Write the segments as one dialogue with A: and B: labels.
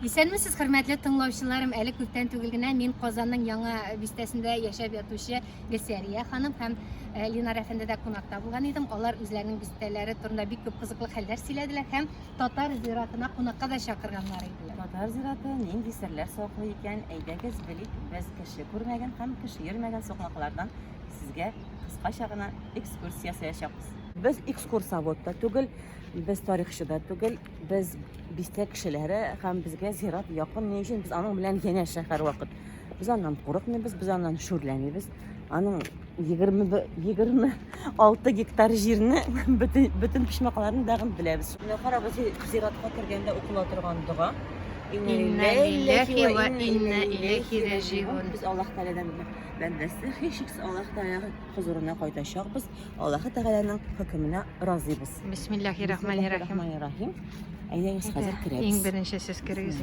A: Исәнмесез, хөрмәтле тыңлаучыларым. Әле күптән түгел генә мин Казанның яңа бистәсендә яшәп ятучы Гөлсәрия ханым һәм э, Линар әфәндедә кунакта булган идем. Алар үзләренең бистәләре турында бик күп кызыклы хәлләр сөйләделәр һәм татар зиратына кунакка да чакырганнар иделәр.
B: Татар зираты нинди серләр саклый икән, әйдәгез белик, без кеше күрмәгән һәм кеше йөрмәгән сукмаклардан сезгә кыскача гына экскурсия ясаячакбыз. Без экскурсовод та түгел, без тарихчы да түгел, без бистә кешеләре һәм безгә зират якын. Ни өчен без аның белән янәшә һәрвакыт. Без аннан курыкмыйбыз, без аннан шүрләмибез. Аның 20 26 гектар җирне бөтен бөтен почмакларын дагын беләбез. Менә карагыз, зиратка кергәндә укыла торган дога.
A: Инна лилләхи ва инна иләйхи раҗиун.
B: Без Аллаһ Тәгаләдән бәндәсе, һичшиксез Аллаһ Тәгалә хозурына кайтачакбыз. Аллаһы Тәгаләнең хөкеменә разыйбыз.
A: Бисмиллахи-рахмани-рахим.
B: Әйдәгез, хәзер керәбез.
A: Иң беренче сез керегез.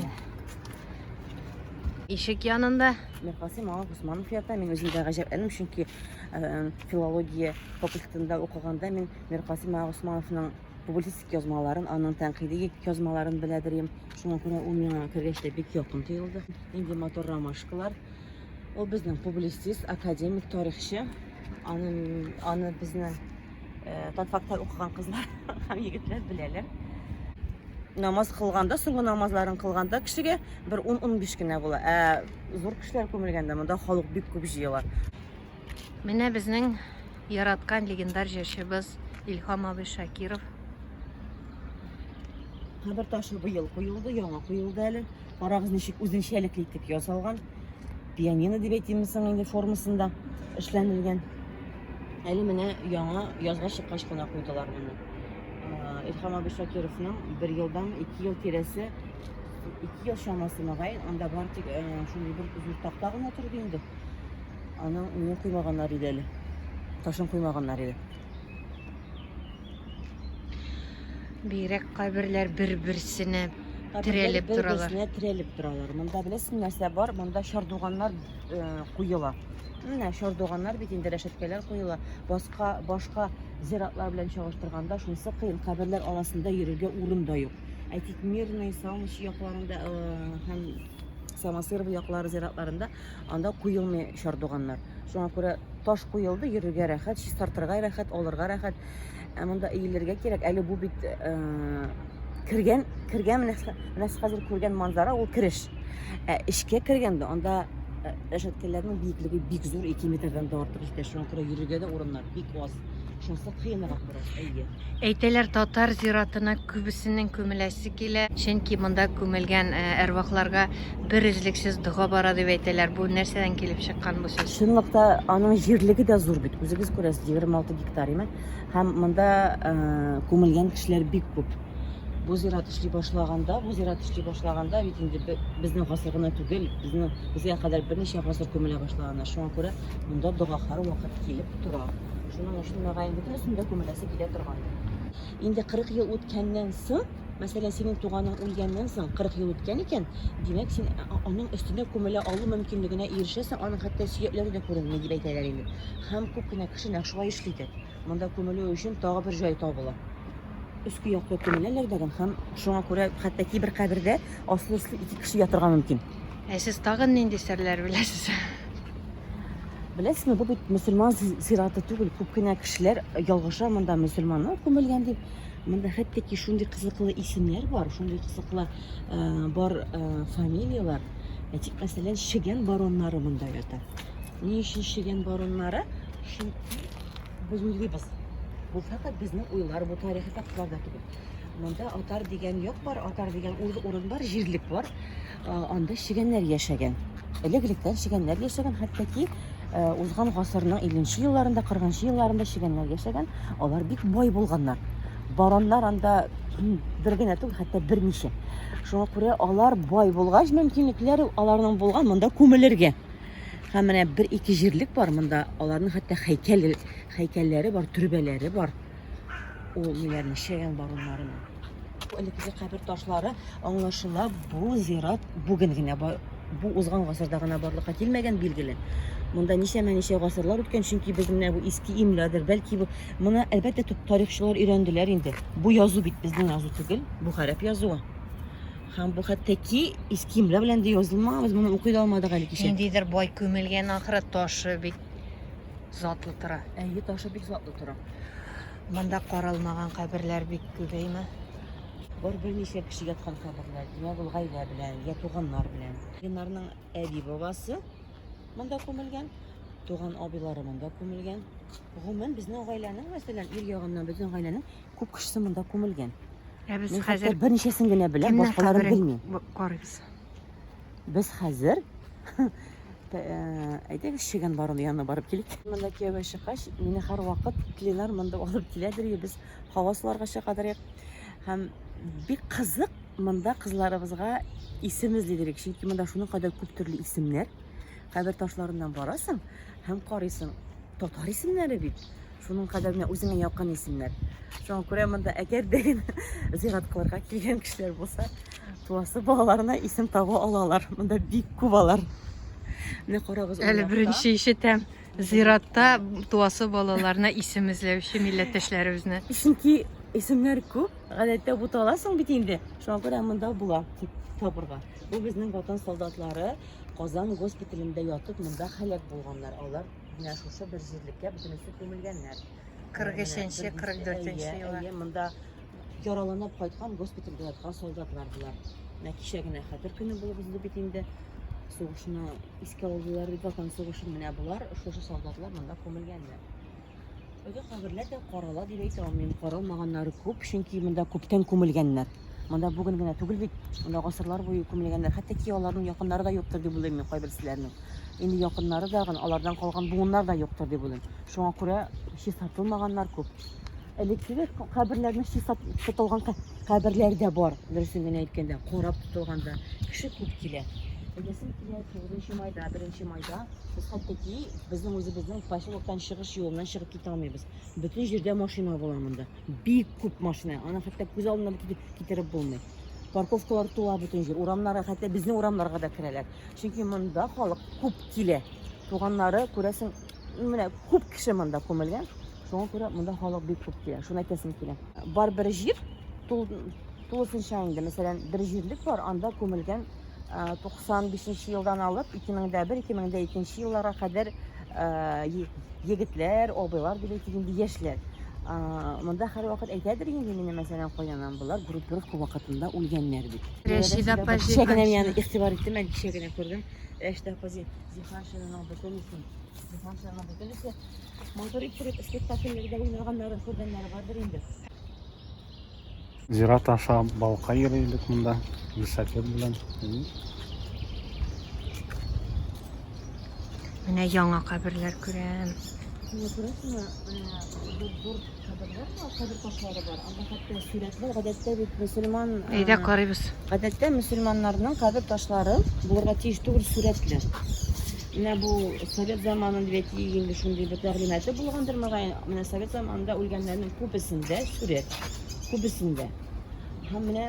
A: Ишек янында.
B: Миркасыйм ага Госманов ята. Мин үзем дә гаҗәпләндем, чөнки э, филология факультетында укыганда мин Миркасыйм ага Госмановның публицистик язмаларын, аның тәнкыйди язмаларын беләдер идем. Шуңа күрә ул миңа кергәч тә бик якын тоелды. Нинди матур ромашкалар. Ул безнең публицист, академик, тарихчы. Аны, аны безнең э, татфакта укыган кызлар һәм егетләр беләләр. Намаз кылганда, соңгы намазларын кылганда кешегә бер 10-15 кенә була. Ә зур кешеләр күмелгәндә монда халык бик күп җыела.
A: Менә безнең яраткан легендар җырчыбыз Илһам абый Шакиров.
B: Кабер ташы быел куелды, яңа куелды әле. Карагыз, ничек үзенчәлекле итеп ясалган. Пианино дип әйтимме соң инде формасында эшләнелгән. Әле менә яңа язга чыккач кына куйдылар моны. Илһам абый Шакировның бер елдан ике ел тирәсе, ике ел чамасы мөгаен, анда бар тик шундый бер зур такта гына торды инде. Аның не куймаганнар иде әле. Ташын куймаганнар иде.
A: Бигрәк каберләр бер-берсенә терәлеп торалар.
B: Бер-берсенә терәлеп торалар. Монда беләсең нәрсә бар? Монда чардуганнар э, куела. Менә чардуганнар бит инде рәшәткәләр куела. Башка башка зиратлар белән чагыштырганда шунысы кыен, каберләр арасында йөрергә урын да юк. Әйтик, Мирный, Салмыч якларында э, һәм Самосырово яклары зиратларында анда куелмый чардуганнар. Шуңа күрә таш куелды, йөрергә рәхәт, чистартырга рәхәт, алырга рәхәт. Ә монда иелергә кирәк. Әле бу бит э, кергән, кергән менә менә сез хәзер күргән манзара ул кереш. Ә эчкә кергәндә анда э, рәшәткәләрнең биеклеге бик зур, 2 метрдан да артык җитә. Шуңа күрә йөрергә дә урыннар бик аз. Шунысы кыенрак бераз, әйе.
A: Әйтәләр, татар зиратына күбесенең күмеләсе килә, чөнки монда күмелгән э, әрвахларга бер өзлексез дога бара дип әйтәләр. Бу нәрсәдән килеп чыккан бу сүз?
B: Чынлыкта аның җирлеге дә зур бит. Үзегез күрәсез, 26 гектар име. Һәм монда э, күмелгән кешеләр бик күп. Бу зират эшли башлаганда, бу зират эшли башлаганда бит инде безнең гасыр гына түгел, безнең безгә кадәр берничә гасыр күмелә башлаганнар. Шуңа күрә монда дога һәрвакыт килеп тора. Шуның өчен мөгаен бөтенесендә күмеләсе килә торгандыр. Инде 40 ел үткәннән соң, Мәсәлән, синең туганың үлгәннән соң 40 ел үткән икән, димәк, син аның өстенә күмелә алу мөмкинлегенә ирешәсең, аның хәтта сөякләре дә күренми дип әйтәләр инде. Һәм күп кенә кеше нәкъ шулай эшли дә. Монда күмелү өчен тагы бер җай табыла. Өске якта күмеләләр дә һәм шуңа күрә хәтта кибер кабердә аслы-өсле ике кеше ятырга мөмкин.
A: Ә сез тагын нинди серләр беләсез?
B: Беләсезме, бу бит мөселман зираты түгел. Күп кенә кешеләр ялгыша монда мөселманнар күмелгән дип. Монда хәтта ки шундый кызыклы исемнәр бар, шундый кызыклы э, бар э, фамилияләр. Әйтик, мәсәлән, Шегән бароннары монда ята. Ни өчен Шегән бароннары? Чөнки без уйлыйбыз. Бу фәкать безнең уйлар, бу тарихи фактлар да түгел. Монда Атар дигән як бар, Атар дигән урын бар, җирлек бар. Э, анда чегәннәр яшәгән. Элек-электән чегәннәр яшәгән, хәтта ки э, узган гасырның 50 елларында, 40 елларында чегәннәр яшәгән. Алар бик бай булганнар. Бароннар анда бер генә түгел, хәтта берничә. Шуңа күрә алар бай булгач, мөмкинлекләр аларның булган монда күмелергә. Һәм менә бер-ике җирлек бар монда, аларның хәтта һәйкәл һәйкәлләре бар, төрбәләре бар. Ул ниләрнең чегән бароннарының. Элеккеге кабер ташлары аңлашыла, бу зират бүген генә бу узган гасырда гына барлыкка килмәгән, билгеле. Монда ничәмә-ничә гасырлар үткән, чөнки без менә бу иске имлядыр, бәлки бу моны әлбәттә тарихчылар өйрәнделәр инде. Бу язу бит безнең язу түгел, бу гарәп язуы. Һәм бу хәтта ки иске имла белән дә язылмаган, без моны укый да алмадык әле кичә.
A: Ниндидер бай күмелгән ахры, ташы бик затлы тора.
B: Әйе, ташы бик затлы тора.
A: Монда каралмаган каберләр бик күбәйме?
B: Бар берничә кеше яткан каберләр. Димәк, ул гаилә белән, я туганнар белән. Ленарның әби бабасы монда күмелгән, туган абыйлары монда күмелгән. Гомумән, безнең гаиләнең, мәсәлән, ир ягыннан безнең гаиләнең күп кешесе монда күмелгән.
A: Ә без
B: Мин
A: хәзер
B: хәтта берничәсен генә беләм,
A: кемнең
B: башкаларын
A: каберен
B: белмим.
A: карыйбыз?
B: Без хәзер әйдәгез чегән бароны янына барып килик. Монда кияүгә чыккач, мине һәрвакыт Ленар монда алып киләдер, без һава суларга чыгадыр. Һәм бик кызык монда кызларыбызга исем эзлидер, чөнки монда шуның кадәр күп төрле исемнәр. Кабер ташларыннан барасың һәм карыйсың, татар исемнәре бит. Шуның кадәр менә үзеңә якын исемнәр. Шуңа күрә монда әгәр дә зират кылырга килгән кешеләр булса, туасы балаларына исем таба алалар. Монда бик күп алар. Менә карагыз.
A: Әле беренче ишетәм. Зиратта туасы балаларына исем эзләүче милләттәшләребезне.
B: Чөнки исемнәр күп, гадәттә буталасың бит инде. Шуңа күрә монда була табырга. Бу безнең ватан солдатлары Казан госпиталендә ятып монда һәлак булганнар. Алар менә шушы бер җирлеккә бөтенесе күмелгәннәр.
A: 43-нче, 44-нче еллар.
B: Әйе, монда яраланып кайткан госпитальдә яткан солдатлар болар. Менә кичә генә хәтер көне булып узды бит инде. Сугышны искә алдылар бит, Ватан сугышын. Менә болар, шушы солдатлар монда күмелгәннәр. Өйдә каберләр дә карала дип әйтә алмыйм. Каралмаганнары күп, чөнки монда күптән күмелгәннәр. Монда бүген генә түгел бит, монда гасырлар буе күмелгәннәр. Хәтта ки аларның якыннары да юктыр дип уйлыйм мин кайберселәренең. Инде якыннары да, алардан калган буыннар да юктыр дип уйлыйм. Шуңа күрә чистартылмаганнар күп. Элеккеге каберләрнең чиста тотылган каберләр дә бар, дөресен генә әйткәндә, карап тотылганда. Кеше күп килә. Әйтәсем килә, 9 майда, 1 майда без хәтта ки безнең үзебезнең поселоктан чыгыш юлыннан чыгып китә алмыйбыз. Бөтен җирдә машина була монда. Бик күп машина. Аны хәтта күз алдына китереп булмый. Парковкалар тула бөтен җир. Урамнарга, хәтта безнең урамнарга да керәләр. Чөнки монда халык күп килә. Туганнары, күрәсең, менә күп кеше монда күмелгән. Шуңа күрә монда халык бик күп килә. Шуны әйтәсем килә. Бар бер җир тулысынча инде, мәсәлән, бер җирлек бар, анда күмелгән 95 елдан алып 2001, 2002 елларга кадәр егетләр, абыйлар дип әйтик инде, яшьләр. Монда һәрвакыт әйтәдер инде мине, мәсәлән, кайнанам, болар группировка вакытында үлгәннәр бит.
A: Рәшидә апа
B: Кичә генә мин аны игътибар иттем, әле кичә генә күрдем. Рәшидә апа Зиһаншинаның бөтенесе, Зиһаншинаның бөтенесе матур иттереп спектакльләрдә уйнаганнарын күргәннәре бардыр инде.
C: Зират аша балка йөри идек монда, велосипед белән.
A: Менә яңа каберләр күрәм.
B: Менә күрәсеңме, менә зур зур каберләр бар, кабер ташлары бар. Анда хәтта сурәтләр, гадәттә бит мөселман
A: Әйдә карыйбыз.
B: Гадәттә мөселманнарның кабер ташлары булырга тиеш түгел сурәтле. Менә бу совет заманын дип әйтик инде, шундый бер тәгълиматы булгандыр мөгаен. Менә совет заманында үлгәннәрнең күбесендә сурәт, күбесендә. Һәм менә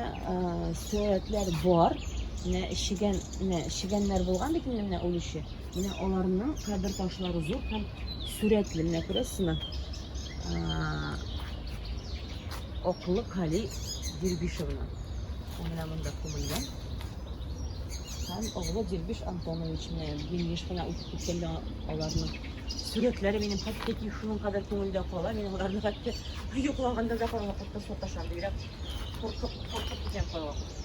B: сурәтләр бар. Менә чегән, менә чегәннәр булган бит инде менә үлүче. Менә аларның кабер ташлары зур һәм сурәтле. Менә күрәсезме? Аклы Кали Дирбишевна. Ул менә монда күмелгән. Һәм оглы Дирбиш Антонович менә мин еш кына үтеп киткәндә аларның сурәтләре минем хәтта ки шуның кадәр күңелдә кала. Мин аларны хәтта йоклаганда да кайвакытта саташам. Бигрәк куркып, куркып китәм кайвакыт.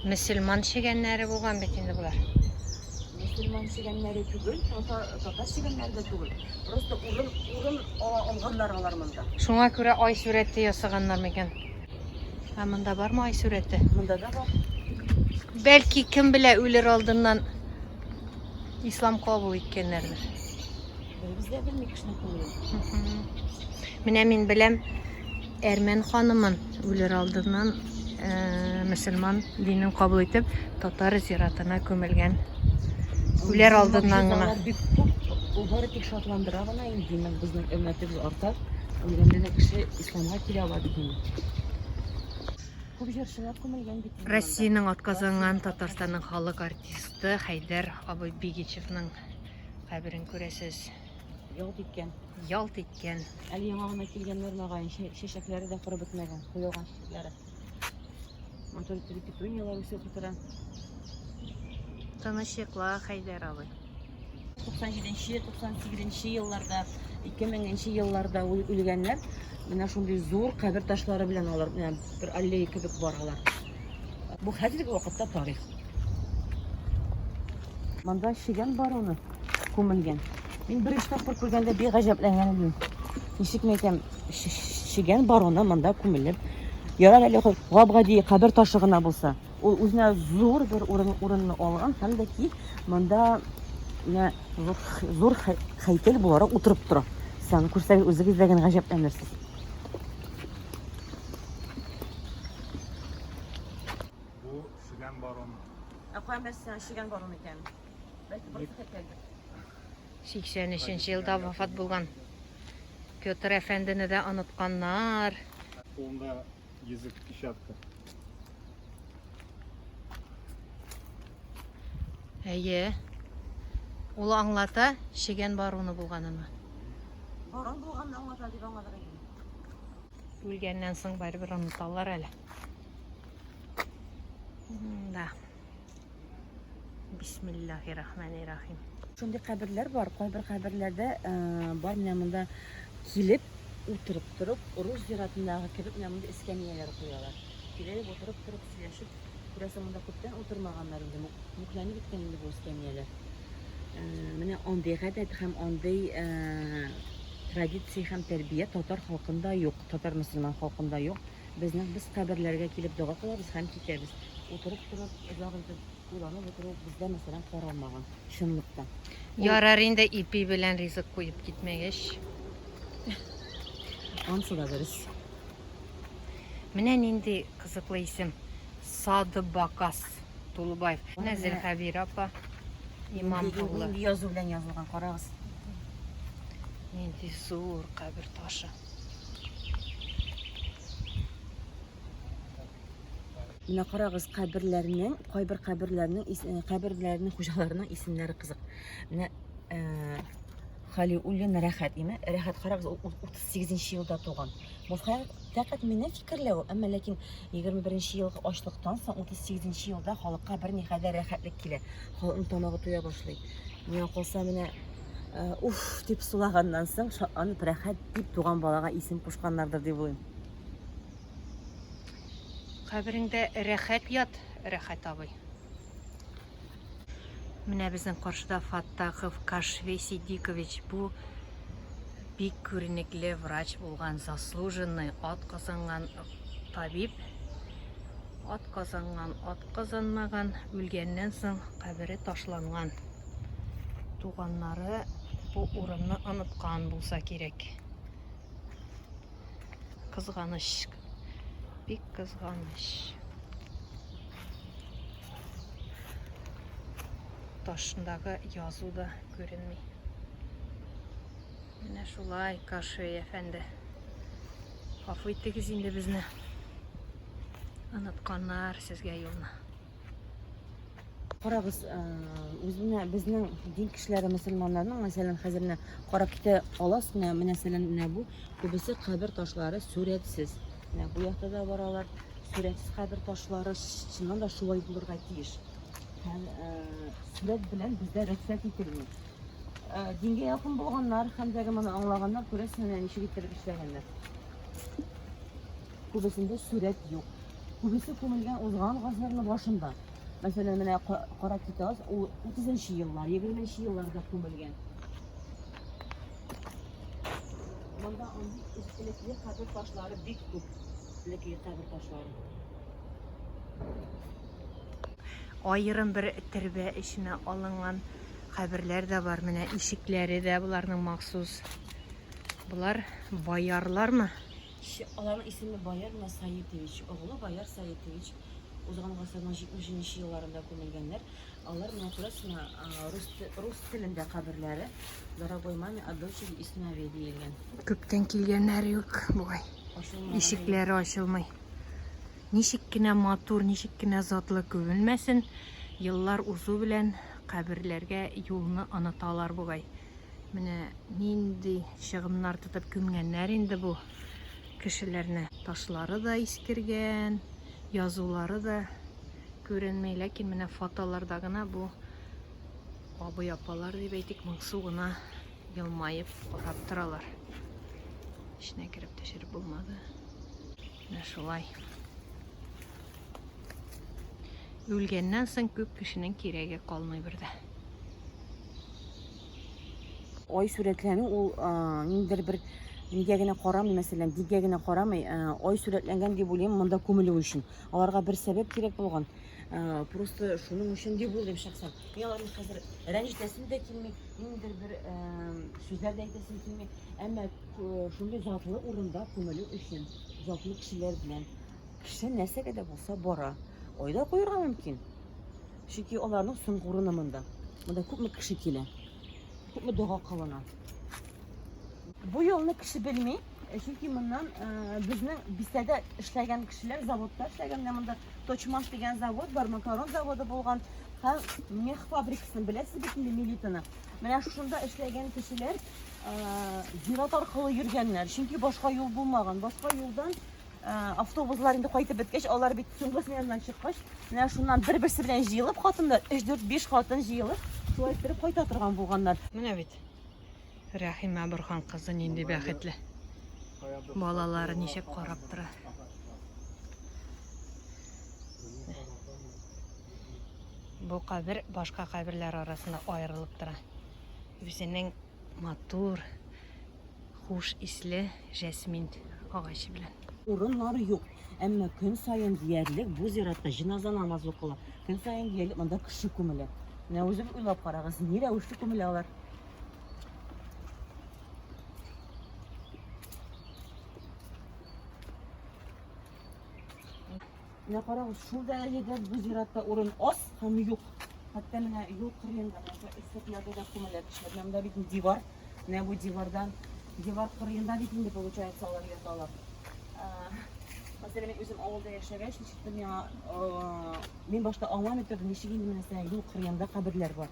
A: Мөселман чегәннәре булган бит инде болар.
B: Мөселман чегәннәре түгел, татар, татар чегәннәре дә түгел. Просто урын, урын ала алганнар алар монда.
A: Шуңа күрә ай сурәте ясаганнар микән? Ә монда бармы ай сурәте?
B: Монда да бар.
A: Бәлки кем белә үлер алдыннан ислам кабул иткәннәрдер.
B: Без дә белми кешенең күңелен.
A: Менә мин беләм әрмән ханымын үлер алдыннан мөселман динен кабул итеп татар зиратына күмелгән. Үләр алдыннан гына.
B: Бик күп, ул бары тик шатландыра гына инде, димәк, безнең өммәтебез арта. Үлгәндә дә кеше исламга килә ала бит инде. Күп җырчылар күмелгән бит инде.
A: Россиянең атказанган Татарстанның халык артисты Хәйдәр абый Бигичевның каберен күрәсез.
B: Ялт иткән.
A: Ялт иткән.
B: Әле яңа гына килгәннәр мөгаен, чәчәкләре дә корып бетмәгән, коелган чәчәкләре. Матур итеп петунияләр үсеп утыра.
A: Тыныч йокла, Хәйдәр абый.
B: 97-нче, 98-нче елларда, 2000-нче елларда үлгәннәр. Менә шундый зур кабер ташлары белән алар менә бер аллея кебек баралар. Бу хәзерге вакытта тарих. Монда чегән бароны күмелгән. Мин беренче тапкыр күргәндә бик гаҗәпләнгән идем. Ничек мин әйтәм, чегән бароны монда күмелеп, ярар әле гап-гади кабер ташы гына булса. Ул үзенә зур бер урын урынны алган һәм дә ки монда менә зур, зур һәйкәл буларак утырып тора. Сез аны күрсәгез үзегез дә генә гаҗәпләнерсез.
C: Бу Шигән барон.
B: Ә каян беләсез син Шигән барон икәнен? Бәлки просто һәйкәлдер.
A: 83 елда вафат булган Петр әфәндене дә онытканнар.
C: Кулында Язык печатка.
A: Әйе. Ул аңлата, чегән баруны булганын.
B: Барон булганын аңлата дип аңлатыр идем.
A: Үлгәннән соң барыбер оныталар әле. Да. Бисмиллахи-рахмани-рахим.
B: Шундый каберләр бар, кайбер каберләрдә э, бар менә монда килеп утырып торып, рус зиратындагы кебек менә мондый эскәмияләр куялар. Килеп утырып торып сөйләшеп, күрәсең, монда күптән утырмаганнар инде, мүкләнеп беткән инде бу эскәмияләр. Э, менә андый гадәт һәм андый э, традиция һәм тәрбия татар халкында юк, татар мөселман халкында юк. Безнең без каберләргә килеп дога кылабыз һәм китәбез. Утырып торып, озак итеп уйланып утыру бездә, мәсәлән, каралмаган, чынлыкта.
A: Ярар инде ипи белән ризык куеп китмәгәч.
B: Ансы да дөрес.
A: Менә нинди кызыклы исем. Садыбакас Тулубаев. Менә Зөлхәбир апа, имам улы.
B: Нинди язу белән язылган, карагыз.
A: Нинди зур кабер ташы.
B: Менә карагыз, каберләрнең, кайбер каберләрнең, э, каберләрнең хуҗаларының исемнәре кызык. Менә э, Халиуллин Рәхәт, име? Рәхәт, карагыз, ул 38 елда туган. Бу фәкать минем фикерләү, әмма ләкин 21 елгы ачлыктан соң 38 елда халыкка берникадәр рәхәтлек килә. Халыкның тамагы туя башлый. Миңа калса, менә э, уф дип сулаганнан соң шатланып рәхәт дип туган балага исем кушканнардыр дип уйлыйм.
A: Кабереңдә рәхәт ят, Рәхәт абый. Менә безнең каршыда Фаттахов Кашвей Сидикович. Бу бик күренекле врач булган, заслуженный, ат казанган табиб. Ат казанган, ат казанмаган, үлгәннән соң кабере ташланган. Туганнары бу урынны оныткан булса кирәк. Кызганыч. Бик кызганыч. Ташындагы язу да күренми. Менә шулай, Каши әфәнде. Гафу итегез инде безне. Онытканнар сезгә юлны.
B: Карагыз, э, үзенә безнең дин кешеләре мөселманнарның, мәсәлән, хәзер менә карап китә аласыз, менә мәсәлән, менә бу күбесе кабер ташлары сурәтсез. Менә бу якта да бар алар сурәтсез кабер ташлары, чыннан да шулай булырга тиеш. Һәм э, сурәт белән бездә рөхсәт ителми. Э, дингә якын булганнар һәм дә моны аңлаганнар, күрәсең, менә ничек иттереп эшләгәннәр. Күбесендә сурәт юк. Күбесе күмелгән узган гасырның башында. Мәсәлән, менә карап китә аласыз, ул 30 еллар, 20 елларда күмелгән. Монда андый элекке кабер ташлары бик күп. Элекке кабер ташлары.
A: Аерым бер тербә эченә алынган каберләр дә бар. Менә ишекләре дә боларның махсус. Болар боярлармы?
B: Аларның исеме Баяр Саитович, оглы Баяр Саитович. Узган гасырның 70 нче елларында күмелгәннәр. Алар менә күрәсезме, рус, рус телендә каберләре Дорогой маме от дочери и сыновей диелгән.
A: Күптән килгәннәр юк бугай. Ишекләре ачылмый. Ничек кенә матур, ничек кенә затлы күренмәсен, еллар узу белән каберләргә юлны оныталар бугай. Менә нинди чыгымнар тотып күмгәннәр инде бу кешеләрне. Ташлары да искергән, Язулары да күренми, ләкин менә фотоларда гына бу абый апалар дип әйтик, моңсу гына елмаеп карап торалар. Эченә кереп төшереп булмады. Менә шулай. Үлгәннән соң күп кешенең кирәге калмый бер дә.
B: Ай сурәтләнү ул ниндидер бер нигә генә карамый, мәсәлән, дигә генә карамый, ай сурәтләнгән дип уйлыйм монда күмелү өчен. Аларга бер сәбәп кирәк булган. Просто шуның өчен дип уйлыйм шәхсән. Мин аларны хәзер рәнҗетәсем дә килми, ниндидер бер сүзләр дә әйтәсем килми. Әмма шундый затлы урында күмелү өчен, затлы кешеләр белән кеше нәрсәгә дә булса бара. Айда куярга мөмкин. Чөнки аларның соңгы урыны монда. Монда күпме кеше килә. Күпме дога кылына. Бу юлны кеше белми, э, чөнки моннан э, безнең бистәдә эшләгән кешеләр, заводта эшләгән, менә монда Точмаш дигән завод бар, макарон заводы булган һәм мех фабрикасын беләсез бит инде Милитаны. Менә шушында эшләгән кешеләр э, зират аркылы йөргәннәр, чөнки башка юл булмаган. Башка юлдан Э, автобуслар инде кайтып беткәч, алар бит соңгы сменадан чыккач, менә шуннан бер-берсе белән җыелып хатыннар, 3, 4, 5 хатын җыелып, шулай иттереп кайта торган булганнар.
A: Менә бит Рәхимә Борһан кызы нинди бәхетле. Балалары ничек карап тора. Бу кабер башка каберләр арасында аерылып тора. Үзенең матур Хуш исле жасмин агачы белән.
B: Урыннар юк. Әмма көн саен диярлек бу зиратта җеназа намазы укыла. Көн саен диярлек монда кеше күмелә. Менә үзегез уйлап карагыз, ни рәвешле күмелә алар? Менә карагыз, шул дәрәҗәдә бу зиратта урын аз һәм юк. Хәтта менә юл кырыенда, менә шул өстәкләрдә дә күмелә кешеләр. Менә монда бит дивар. Менә бу дивардан, дивар кырыенда бит инде получается алар яталар. Мәсәлән, мин үзем авылда яшәгәч, ничектер миңа, мин башта аңламый тордым, ничек инде менә сән юл кырыенда каберләр бар.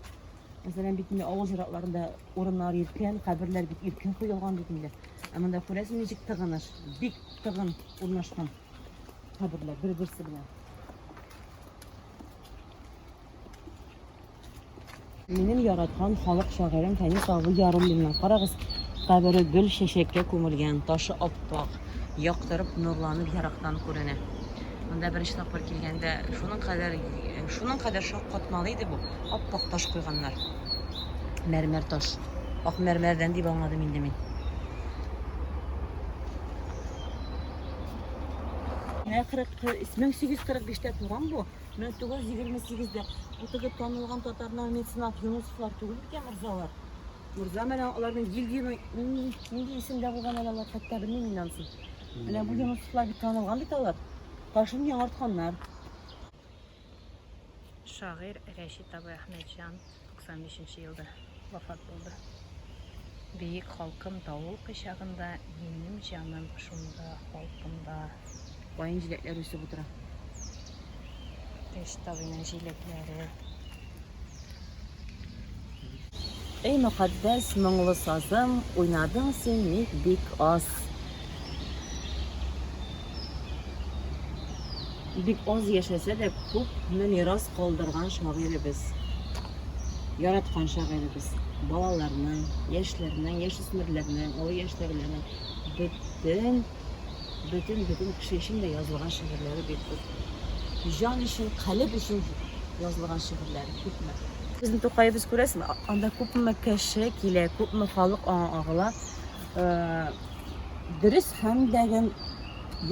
B: Мәсәлән, бит инде авыл зиратларында урыннар иркен, каберләр бит иркен куелган бит инде. Ә монда күрәсең ничек тыгыныш, бик тыгын урнашкан. Каберләр бер-берсе белән. Минем яраткан халык шагыйрем Фәнис абый Яруллинның карагыз, кабере гөл чәчәккә күмелгән, ташы аппак, яктырып, нурланып ерактан күренә. Монда беренче тапкыр килгәндә шуның кадәр шуның кадәр шаккатмалы иде бу. Аппак таш куйганнар. Мәрмәр таш. Ак мәрмәрдән дип аңладым инде мин. Менә 40 1845-тә туган бу. 1928-дә. Бу теге танылган татарның меценат Юнусовлар түгел микән морзалар? Морза менә аларның гильдияның нинди исемдә булган әле алар хәтта белмим мин анысын. Менә бу Юнусовлар бит танылган бит алар. Ташын яңартканнар.
A: Шагыйрь Рәшит абый Әхмәтҗан 95 нче елда вафат булды. Бөек халкым давыл кочагында, минем җаным шунда халкымда.
B: Каен җиләкләр үсеп утыра.
A: Рәшит абыйның җиләкләре.
B: Эй, мөкатдәс моңлы сазым, уйнадың син ник бик аз. Бик аз яшәсә дә, күпме мирас калдырган шагыйребез. Яраткан шагыйребез. Балаларның, яшьләрнең, яшүсмерләрнең, олы яшьтәгеләрнең бөтен Бөтен, бөтен кеше өчен дә язылган шигырьләре бик күп. Җан өчен, калеб өчен язылган шигырьләре күпме. Безнең Тукаебыз күрәсеңме, анда күпме кеше килә, күпме халык аңа агыла. Э, дөрес һәм дә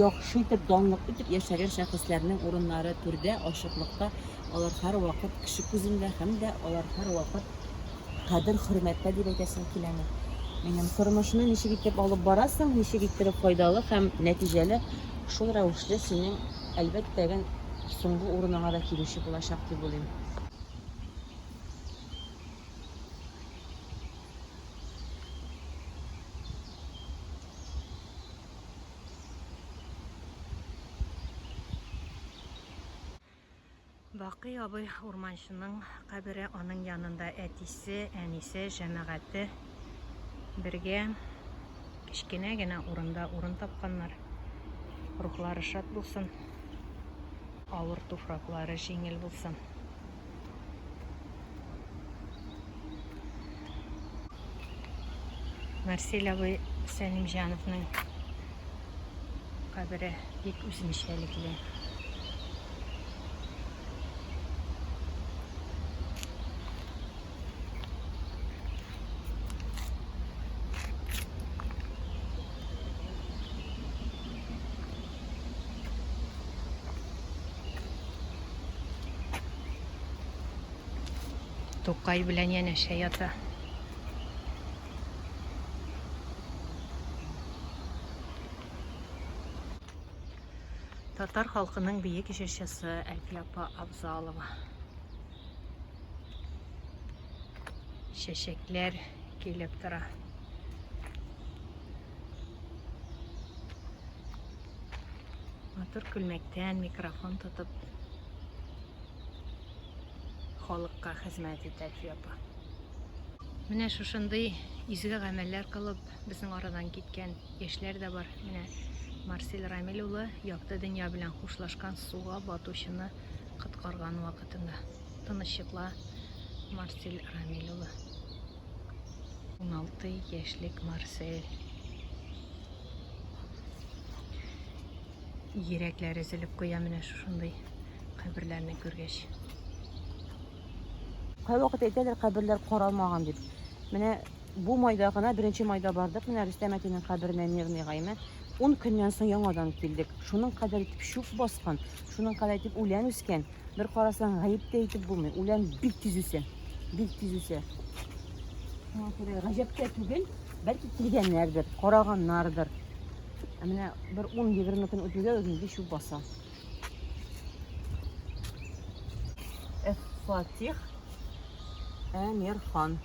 B: яхшы итеп, данлыклы итеп яшәгән шәхесләрнең урыннары түрдә, ачыклыкта, алар һәрвакыт кеше күзендә һәм дә алар һәрвакыт кадер-хөрмәттә дип әйтәсем киләме. Минем тормышны ничек итеп алып барасың, ничек иттереп файдалы һәм нәтиҗәле, шул рәвешле синең, әлбәттә, соңгы урыныңа да килүче булачак дип уйлыйм.
A: Бакый абый урманчының кабере, аның янында әтисе, әнисе, җәмәгате бергә кечкенә генә урында урын тапканнар. Рухлары шат булсын. Авыр туфраклары җиңел булсын. Марсель абый Сәлимҗановның кабере бик үзенчәлекле. Тукай белән янәшә ята. Татар халкының бөек җырчысы Әлфия апа Абзалова. Чәчәкләр килеп тора. Матур күлмәктән микрофон тотып халыкка хезмәт итә Әлфия апа. Менә шушындый изге гамәлләр кылып, безнең арадан киткән яшьләр дә бар. Менә Марсель Рамил улы якты дөнья белән хушлашкан суга батучыны коткарган вакытында. Тыныч йокла, Марсель Рамил улы. 16 яшьлек Марсель. Йөрәкләр өзелеп куя менә шушындый каберләрне күргәч.
B: Кайвакыт әйтәләр, каберләр каралмаган дип. Менә бу майда гына, беренче майда бардык, менә Рөстәм әтинең каберенә Мирныйга, әйме. 10 көннән соң яңадан килдек. Шуның кадәр итеп чүп баскан, шуның кадәр итеп үлән үскән. Бер карасаң, гаеп тә итеп булмый. Үлән бик тиз үсә. Бик тиз үсә. Шуңа күрә гаҗәп тә түгел, бәлки килгәннәрдер, караганнардыр. Ә менә бер 10-20 көн үтүгә үзеңне чүп баса. Фатих Әмирхан.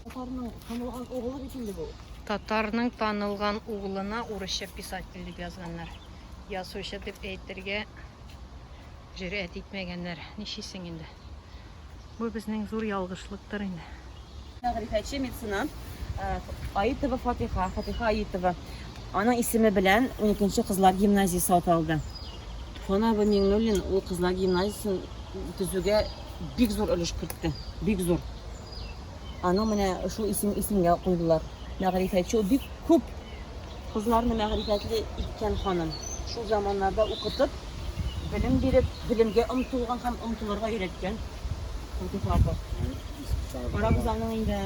B: Татарның танылган угылы бит инде бу.
A: Татарның танылган угылына урысча писатель дип язганнар. Язучы дип әйтергә җөрьәт итмәгәннәр. Нишлисең инде? Бу безнең зур ялгышлыктыр инде.
B: Мәгърифәтче, меценат э, Аитова Фатиха, Фатиха Аитова. Аның исеме белән 12 кызлар гимназиясе аталды. Туфан абый Миңнуллин ул кызлар гимназиясен төзүгә бик зур өлеш кертте. Бик зур. Аның менә шул исем исемгә куйдылар. Мәгърифәтче ул бик күп кызларны мәгърифәтле иткән ханым. Шул заманнарда укытып, белем биреп, белемгә омтылган һәм омтылырга өйрәткән Фатиха апа. Карагыз, аның инде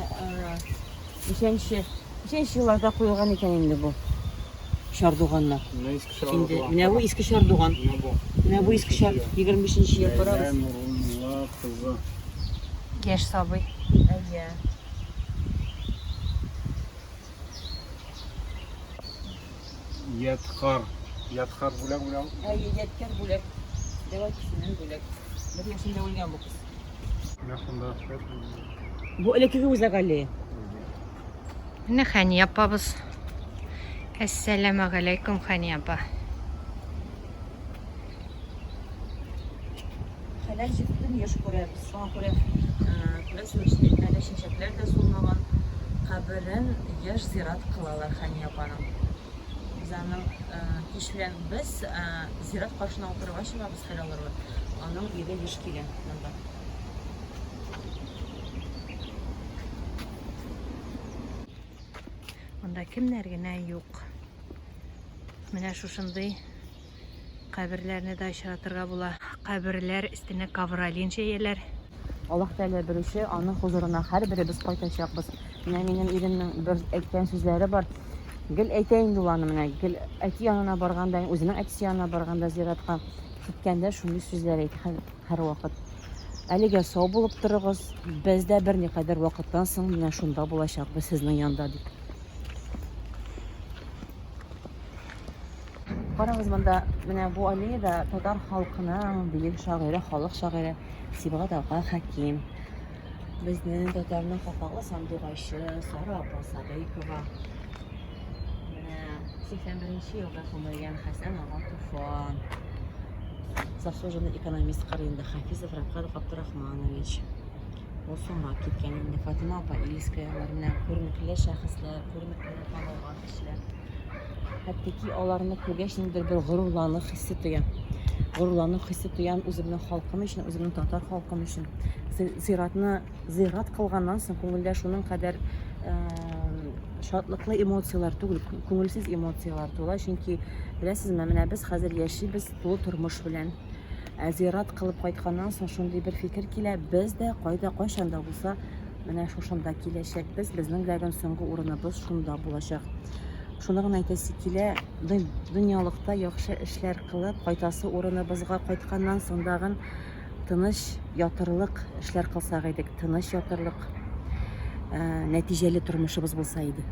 B: ничәнче, ничәнче елларда куелган икән инде бу чардуганнар.
C: Менә иске
B: Инде
C: чардуган.
B: менә бу иске чардуган.
C: Менә бу.
B: Менә бу иске чар 25 ел
C: Ләйлә
B: карагыз.
C: Нурулла кызы.
A: Яшь сабый.
B: Әйе.
C: Ядкар. Ядкар бүләк бүләк.
B: Әйе, ядкәр бүләк. Дәвай кешеннән бүләк. Бер яшендә үлгән бу кыз.
C: Менә шунда шәп.
B: Бу элеккеге үзәк аллея.
A: Менә Хәния апабыз. Әссәламәгаләйкүм, Хәния апа.
B: Хәләл җефетен еш күрәбез. Шуңа күрә, күрәсең, әле чәчәкләр дә сулмаган. Каберен еш зират кылалар Хәния апаның. Без аның кич белән без зират каршына утырырга чыгабыз хәл алырга. Аның ире еш килә монда.
A: Монда кемнәр генә юк. Менә шушындый каберләрне дә очратырга була. Каберләр өстенә ковролин җәяләр.
B: Аллаһ Тәгалә берүче, аның хозурына һәрберебез кайтачакбыз. Менә минем иремнең бер әйткән сүзләре бар. Гел әйтә инде ул аны менә, гел әти янына барганда, үзенең әтисе янына барганда зиратка киткәндә шундый сүзләр әйтә һәрвакыт. Әлегә сау булып торыгыз, без дә берникадәр вакыттан соң менә шунда булачакбыз сезнең янда дип. Карагыз монда, менә бу аллеяда татар халкының бөек шагыйре, халык шагыйре Сибгат ага Хәким. Безнең татарның хакаклы сандугачы Сара апа Садыйкова. Менә 81 елда күмелгән Хәсән ага Туфан. Заслуженный экономист кырыенда Хафизов Рафкат Габдрахманович. Ул соңрак киткән инде. Фатима апа Ильская, алар менә күренекле шәхесләр, күренекле танылган кешеләр. Хәтта ки аларны күргәч ниндидер бер горурлану хисе тоям. Горурлану хисе тоям үземнең халкым өчен, үземнең татар халкым өчен. Зиратны зират кылганнан соң күңелдә шуның кадәр шатлыклы эмоцияләр түгел, күңелсез эмоцияләр тула, чөнки беләсезме, менә без хәзер яшибез тулы тормыш белән. Ә зират кылып кайтканнан соң шундый бер фикер килә, без дә кайда кайчан да булса менә шушында киләчәкбез, безнең дә соңгы урыныбыз шунда булачак. Шуны гына әйтәсе килә, дөньялыкта яхшы эшләр кылып, кайтасы урыныбызга кайтканнан соң дагын тыныч ятырлык эшләр кылсак идек, тыныч ятырлык нәтиҗәле тормышыбыз булса иде.